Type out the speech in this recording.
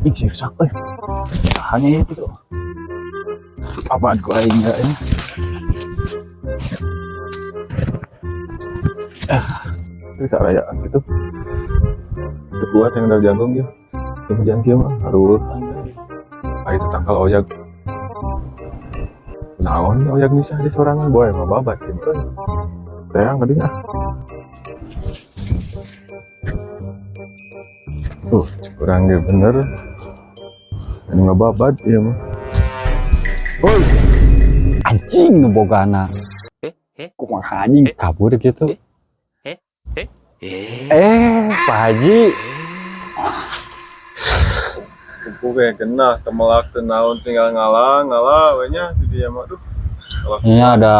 Ih, sirsak euy. Tahannya itu. Apaan ku aing ya ini? Itu sarayaan gitu. Itu kuat yang dari jangkung ya. Itu hujan kieu mah haruh. Ah, itu tangkal oyag. Naon ya oyag bisa di sorangan boy mah babat gitu. Teang tadi ah. Tuh, kurang ge bener. Ini mah babat ieu mah. Woi, Anjing nu bogana. Kumaha anjing kabur gitu. Eh, Pak Haji. Kupu kayak kena, temelak teu naon tinggal ngalah, ngalah we nya di dieu mah duh. Ini ada